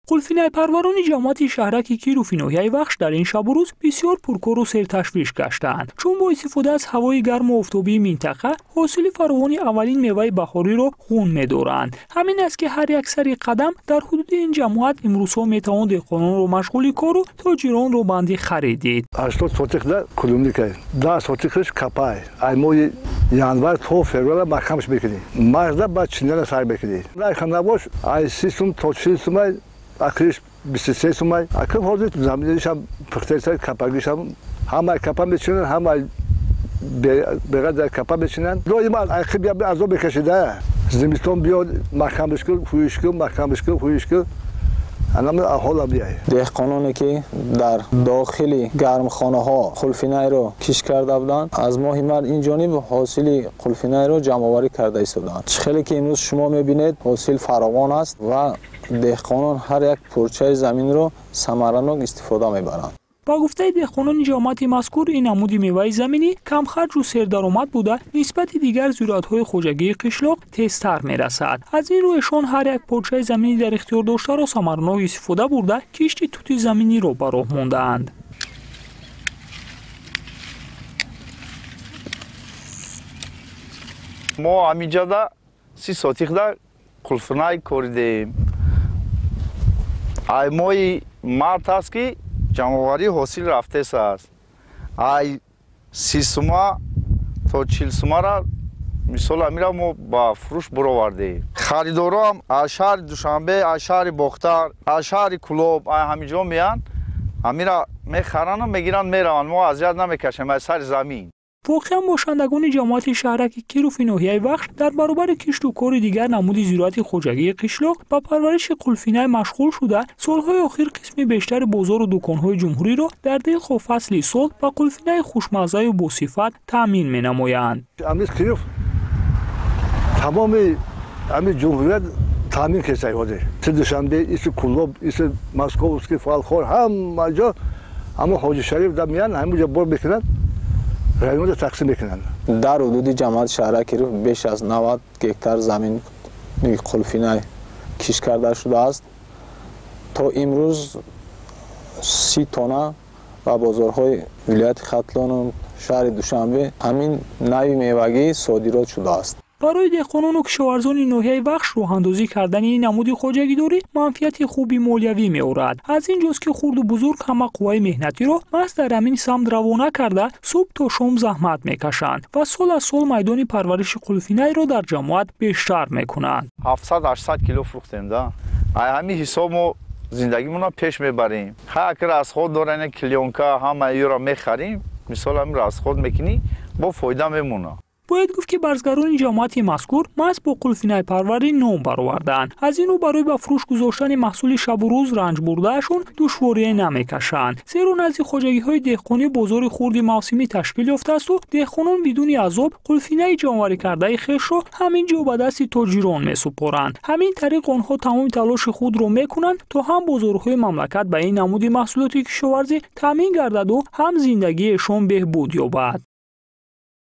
Қулфинайпарварони ҷамоати шаҳраки Кирови ноҳияи Вахш дар ин шабу рӯз бисёр пуркору серташвиш гаштаанд, чун бо истифода аз ҳавои гарму офтобии минтақа ҳосили фаровони аввалин меваи баҳориро ғун медоранд. Ҳамин аст, ки ҳар як сари қадам дар ҳудуди ин ҷамоат имрӯзҳо метавон деҳқононро машғули кору тоҷиронро банди харид дид. 80 сотихда клубника, 10 сотихш капай. Ай моҳи январ то феврала маҳкамш мекунӣ. Марда баъд чинана сар мекунӣ. Набош ай 30 сум то 40 сумай, ахириш 23 сумай. Акм ҳозир заминишам пухтеса, капагишам ҳамаи капа мечинанд, ҳамаи беғадар капа мечинанд. Доима айқиб азоб мекашида. Зимистон биёд, маҳкамш кун, хӯиш кун, маҳкамш кун, хӯиш кун. Анам аҳола бияй. Деҳқононе, ки дар дохили гармхонаҳо қулфинайро кишт карда буданд, аз моҳи март ин ҷониб ҳосили қулфинайро ҷамъоварӣ карда истодаанд. Чӣ хеле ки имрӯз шумо мебинед, ҳосил фаровон аст ва деҳқонон ҳар як пурчаи заминро самаранок истифода мебаранд. Ба гуфтаи деҳқонони ҷамоати мазкур, ин намуди меваи заминӣ камхарҷу сердаромад буда, нисбати дигар зироатҳои хоҷагии қишлоқ тезтар мерасад. Аз ин рӯ эшон ҳар як порчаи заминӣ дар ихтиёр доштаро самаранок истифода бурда, кишти тути заминиро ба роҳ мондаанд. Мо ҳаминҷода 30 сотихда қулфинай коридем. Ай моҳи март аст, ки ҷамъоварии ҳосил рафтес аст. Ай 30 сума то 40 сумара мисол амира мо ба фурӯш буровардем. Харидороам аз шаҳри Душанбе, аз шаҳри Бохтар, аз шаҳри Кулоб, ай ҳаминҷо меянд, амира мехарану мегиранд, мераванд. Мо азият намекашем аз сари замин. Воқеан бошандагони ҷамоати шаҳраки Кирови ноҳияи Вахш дар баробари кишту кори дигар намуди зироати хоҷагии қишлоқ ба парвариши қулфинай машғул шуда, солҳои охир қисми бештари бозору дуконҳои ҷумҳуриро дар дилхоҳ фасли сол ба қулфинаи хушмаззаю босифат таъмин менамоянд. Амиз Киров тамоми ами ҷумҳурият таъмин кесай ҳозир. Иси Душанбе, иси Кулоб, иси Московский, Фалхор, ҳама ҷо ҳамо Ҳоҷи Шариф да меянд, ҳамин ҷо бор мекунанд, районро тақсим мекунанд. Дар ҳудуди ҷамоати шаҳраки Киров беш аз 90 гектар замини қулфинай кишт карда шудааст. То имрӯз 30 тонна ба бозорҳои вилояти Хатлону шаҳри Душанбе ҳамин нави мевагӣ содирот шудааст. Барои деҳқонону кишоварзони ноҳияи Вахш роҳандозӣ кардани ин намуди хоҷагидорӣ манфиати хуби молиявӣ меорад. Аз ин ҷост, ки хурду бузург ҳама қувваи меҳнатиро маҳз дар ҳамин самт равона карда, субҳ то шом заҳмат мекашанд ва сол аз сол майдони парвариши қулфинайро дар ҷамоат бештар мекунанд. 700-800 кило фурӯхтем да. Ай ҳамин ҳисоб мо зиндагимонро пеш мебарем. Ҳар ки расход дорад, клеёнка ҳама ёро мехарем, мисол ҳамин расход мекунӣ, бо фоида мемонад. Бояд гуфт, ки барзгарони ҷамоати мазкур маҳз бо қулфинайпарварӣ ном баровардаанд. Аз ин рӯ барои ба фурӯш гузоштани маҳсули шабу рӯз ранҷ бурдаашон душворие намекашанд, зеро назди хоҷагиҳои деҳқонӣ бозори хурди мавсимӣ ташкил ёфтаасту деҳқонон бидуни азоб қулфинаи ҷамъоварӣ кардаи хешро ҳамин ҷо ба дасти тоҷирон месупоранд. Ҳамин тариқ онҳо тамоми талоши худро мекунанд, то ҳам бозорҳои мамлакат ба ин намуди маҳсулоти кишоварзӣ таъмин гардаду ҳам зиндагии эшон беҳбуд ёбад.